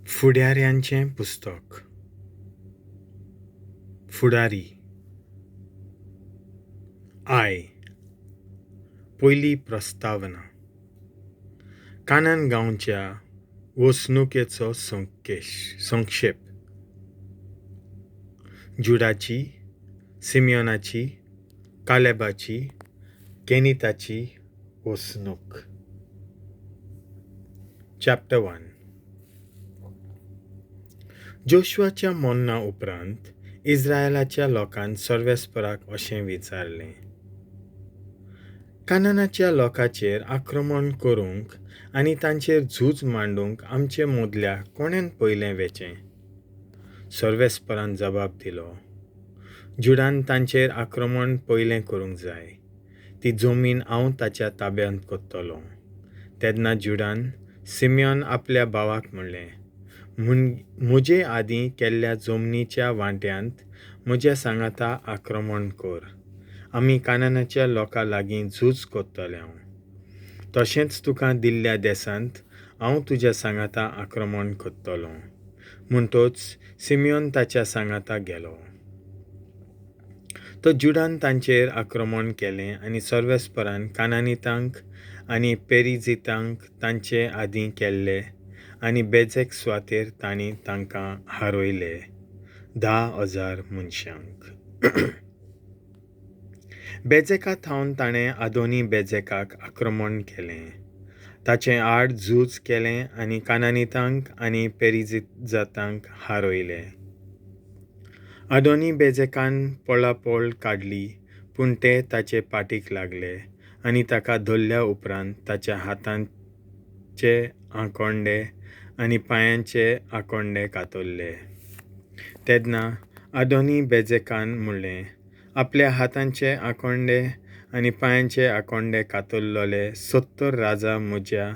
फुडाऱ्यांचें पुस्तक. फुडारी. I. पयली प्रस्तावना. कानन गांवच्या वसणुकेचो संक्षेप. जुडाची, सिमियोनाची, कालेबाची, केनिताची वसणूक. चॅप्टर 1. जोशुआच्या मरणा उपरांत इस्रायलाच्या लोकान सर्वेस्पराक अशें विचारलें, कानानाच्या लोकांचेर आक्रमण करूंक आनी तांचेर झूज मांडूंक आमचे मदल्या कोणेन पयलें वेचें? सर्वेस्परान जबाब दिलो, जुडान तांचेर आक्रमण पयलें करूंक जाय, ती जमीन हांव ताच्या ताब्यांत करतलों. तेन्ना जुडान सिमियोन आपल्या भावाक म्हणलें, म्हजे आदीं केल्ल्या जमनीच्या वांट्यांत म्हज्या सांगाता आक्रमण कर, आमी कानानाच्या लोकां लागीं झूज करतले हांव, तशेंच तुका दिल्ल्या देसांत हांव तुज्या सांगाता आक्रमण करतलों. म्हणटच सिमियोन ताच्या सांगाता गेलो. तो जुडान तांचेर आक्रमण केलें आनी सर्वेस्परान कानानितांक आनी पेरिजितांक तांचे आदीं केल्ले आनी बेजेक सुवातेर तांणी तांकां हारयले 10,000 मनशांक. बेजेका थावन ताणें आदोनी बेजेकाक आक्रमण केलें, ताचें आड झूज केलें आनी कानानितांक आनी पेरिजितांक हारयले. आदोनी बेजेकान पळापळ काडली, पूण ते ताचे पाटीक लागले आनी ताका धरल्या उपरांत ताच्या हातांचे आकोंडे आनी पांयांचे आकोंडे कातरले. तेन्ना आदोनी बेजेकान म्हणलें, आपल्या हातांचे आकोंडे आनी पांयांचे आकोंडे कातरलेले 70 राजा म्हज्या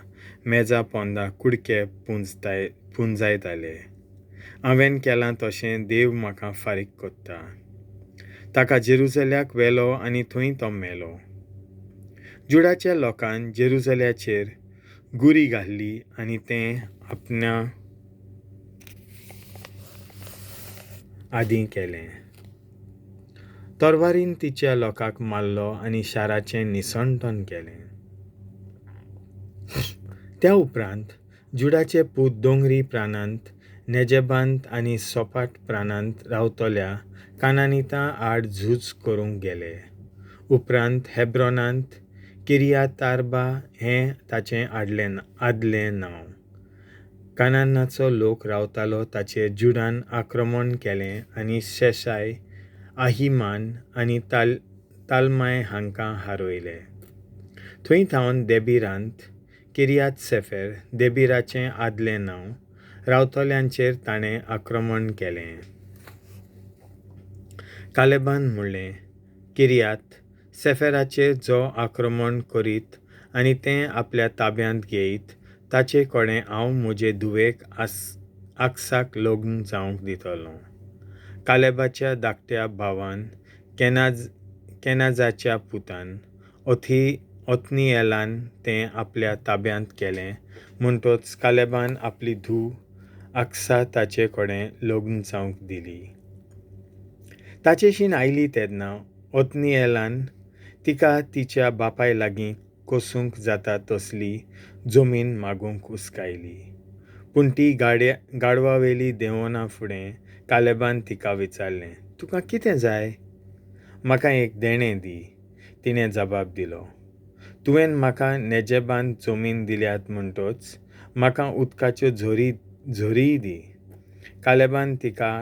मेजा पोंदा कुडके पुंजायताले. हांवें केलां तशें देव म्हाका फारीक करता. ताका जेरुजल्याक व्हेलो आनी थंय तो मेलो. जुडाच्या लोकान जेरुजल्याचेर गुरी घाल्ली आनी तें आपणा आदीं केलें. तरवारीन तिच्या लोकांक मारलो आनी शाराचें निसंटन केलें. त्या उपरांत जुडाचे पूत दोंगरी प्राणांत, नेजेबांत आनी सोपाट प्राणांत रावतल्या कानानितां आड झूज करूंक गेले. उपरांत हेब्रोनांत किरियातार्बा हें ताचें आदलें नांव, कानानाचो लोक रावतालो ताचेर जुडान आक्रमण केलें आनी शेशाय, आहिमान आनी तालमाय हांकां हारयले. थंय थावन देबीरांत किरियात सेफेर, देबीराचें आदलें नांव, रावतल्यांचेर ताणें आक्रमण केलें. कालेबान म्हणलें, किरियात सेफेराचेर जो आक्रमण करीत आनी तें आपल्या ताब्यांत घेयत ताचे कडेन हांव म्हजे धुवेक आक्साक लग्न जावंक दितलों. कालेबाच्या धाकट्या भावान केनाजाच्या पुतान ओथनिएलान तें आपल्या ताब्यांत केलें. म्हणटच कालेबान आपली धूव आक्सा ताचे कडेन लग्न जावंक दिली. ताचेशीन आयली तेन्ना ओथनिएलान तिका तिच्या बापाय लागीं कसूंक जाता तसली जमीन मागूंक उस्कायली. पूण ती गाडवावेली देंवना फुडें कालेबान तिका विचारलें, तुका कितें जाय? म्हाका एक देणें दी. तिणें जबाब दिलो, तुवें म्हाका नेजेबान जमीन दिल्यात म्हणटच म्हाका उदकाच्यो झरीय दी. कालेबान तिका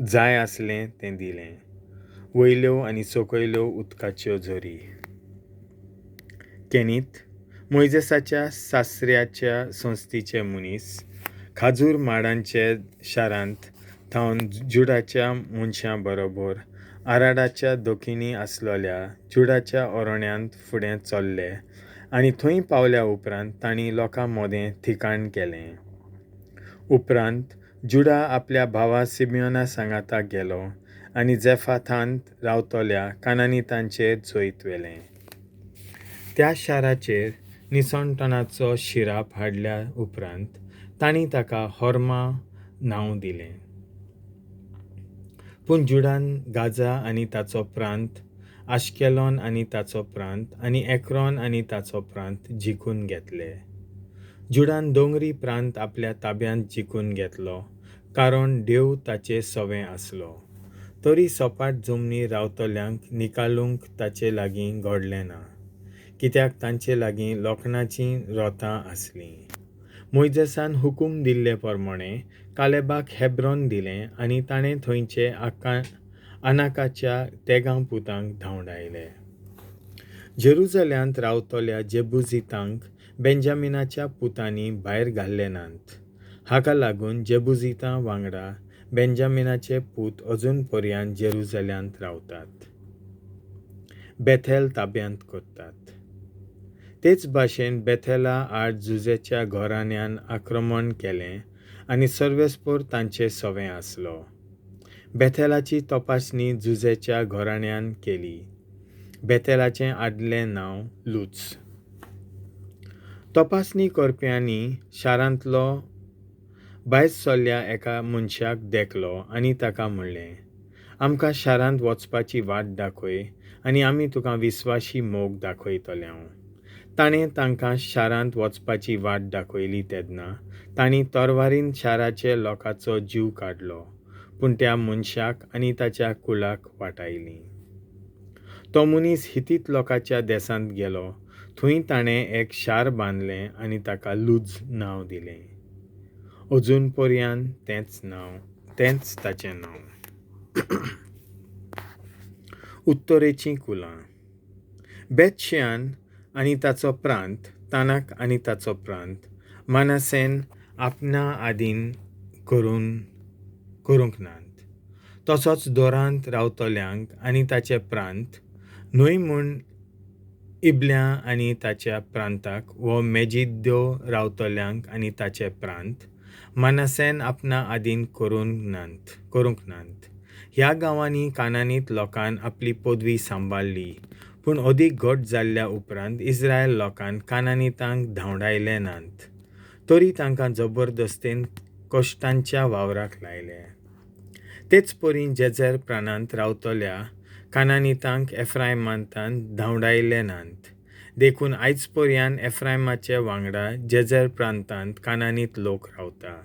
जाय आसलें तें दिलें, वयल्यो आनी सकयल्यो उदकाच्यो झरी. केनीत मोयजेसाच्या सासऱ्याच्या संस्थेचे मनीस खाजूर माडांचे शारांत थावन जुडाच्या मनशां बरोबर आराडाच्या दखिनी आसलेल्या जुडाच्या अरण्यांत फुडें चल्ले आनी थंय पावल्या उपरांत तांणी लोकां मदें ठिकाण केलें. उपरांत जुडा आपल्या भावा सिमियोना सांगाता गेलो आनी जेफाथांत रावतल्या कानानितांचेर जैत व्हेलें. त्या शाराचेर निसणटणाचो शिराप हाडल्या उपरांत तांणी ताका होर्मा नांव दिलें. पूण जुडान गाजा आनी ताचो प्रांत, आश्केलॉन आनी ताचो प्रांत आनी एक्रोन आनी ताचो प्रांत जिखून घेतले. जुडान दोंगरी प्रांत आपल्या ताब्यांत जिखून घेतलो, कारण देव ताचे सवें आसलो. तरी सपाट जमनीर रावतल्यांक निकालूंक ताचे लागीं घडलें ना, कित्याक तांचे लागीं लोखणाचीं रोतां आसलीं. मोयजेसान हुकूम दिल्ले प्रमाणें कालेबाक हेब्रॉन दिलें आनी ताणें थंयचे अनाकाच्या तेगां पुतांक धांवडायले. जेरुजाल्यांत रावतल्या जेबुजितांक बेंजामिनाच्या पुतांनी भायर घाल्ले नात. हाका लागून जेबुजितां वांगडा बेंजामिनाचे पूत अजून पर्यान जेरुजाल्यांत रावतात. बेथेल ताब्यांत करतात. तेच भाशेन बेथेला आड जुजेच्या घराण्यान आक्रमण केलें आनी सर्वेस्पोर तांचे सवें आसलो. बेथेलाची तपासणी जुजेच्या घराण्यान केली. बेथेलाचें आदलें नांव लूच. तपासणी करप्यांनी शारांतलो भायर सरल्या एका मनशाक देखलो आनी ताका म्हणलें, आमकां शारांत वचपाची वाट दाखय आनी आमी तुका विस्वाशी मोग दाखयतले. ताणें तांकां शारांत वचपाची वाट दाखयली तेन्ना तांणी तरवारीन शाराचे लोकांचो जीव काडलो, पूण त्या मनशाक आनी ताच्या कुळाक वाटायली. तो मनीस हितीत लोकांच्या देसांत गेलो. थंय ताणें एक शार बांदलें आनी ताका लूज नांव दिलें. अजून पर्यान तेंच नांव तेंच ताचें नांव. उत्तरेचीं कुलां. बेतशियान आनी ताचो प्रांत, तानाक आनी ताचो प्रांत मानासेन आपणा आदीन करूंक नात. तसोच दोरांत रावतल्यांक आनी ताचे प्रांत न्हय म्हूण इबल्या आनी ताच्या प्रांताक वो मेजिद्यो रावतल्यांक आनी ताचे प्रांत मानासेन आपणा आदीन करूंक नात. ह्या गांवांनी कानानीत लोकान आपली पदवी सांबाळ्ळी, पूण अदीक घट जाल्ल्या उपरांत इस्रायल लोकान कानानितांक धांवडायले नात, तरी तांकां जबरदस्तेन कश्टांच्या वावराक लायले. तेच परी जेझर प्राणांत रावतल्या कानानितांक एफ्रायमांतान धांवडायले नात, देखून आयज पर्यान एफ्रायमाचे वांगडा जेझर प्रांतांत कानानीत लोक रावता.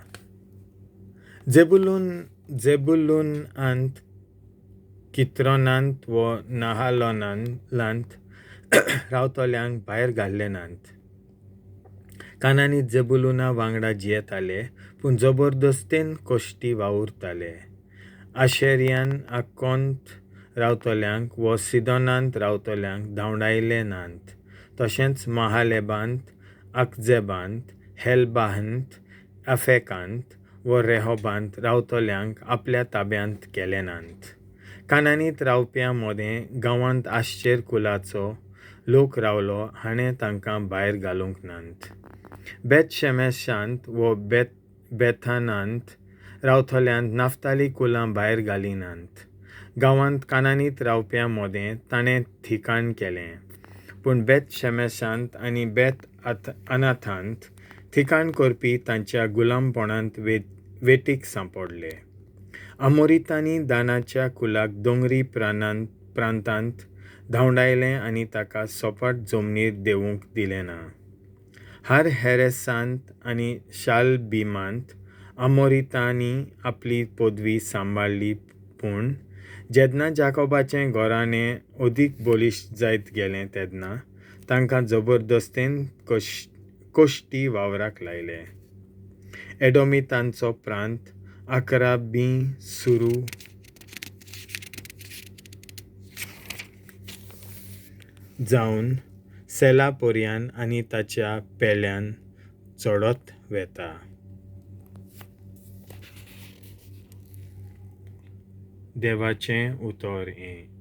जेबुलूनांत कित्रोनांत वो नाहालोनांत रावतल्यांक भायर घाल्ले नात. कानानीत जेबुलूना वांगडा जियेताले, पूण जबरदस्तेन कश्टी वावुरताले. आशेरियान आकोंत रावतल्यांक वो सिदोनांत रावतल्यांक धांवडायले नात. तशेंच महालेबांत, अकजेबांत, हेलबाहंत, अफेकांत वो रेहोबांत रावतल्यांक आपल्या ताब्यांत केले नात. कानानीत रावप्यां मदें गांवांत आश्चेर कुलाचो लोक रावलो हाणें तांकां भायर घालूंक नात. बेत शेमेशांत वो बेथानांत रावतल्यांत नाफ्ताली कुलां भायर घाली नात. गांवांत कानानीत रावप्यां मदें ताणें ठिकाण केलें, पूण बेत शेमेशांत आनी बेत अनाथांत ठिकाण करपी तांच्या गुलामपणांत वेटीक सांपडले. आमोरितांनी दानाच्या कुलाक दोंगरी प्रांतांत धांवडायलें आनी ताका सपाट जमनीर देंवूंक दिलें ना. हार हेरेसांत आनी शालबिमांत आमोरितांनी आपली पदवी सांबाळ्ळी, पूण जेन्ना जाकोबाचें घराणें अदीक बळिश्ट जायत गेलें तेन्ना तांकां जबरदस्तेन कश्टी वावराक लायले. एडोमितांचो प्रांत अकराबी सुरू जावन सेला पर्यान आनी ताच्या पेल्यान चडत वेता. देवाचें उतर हें.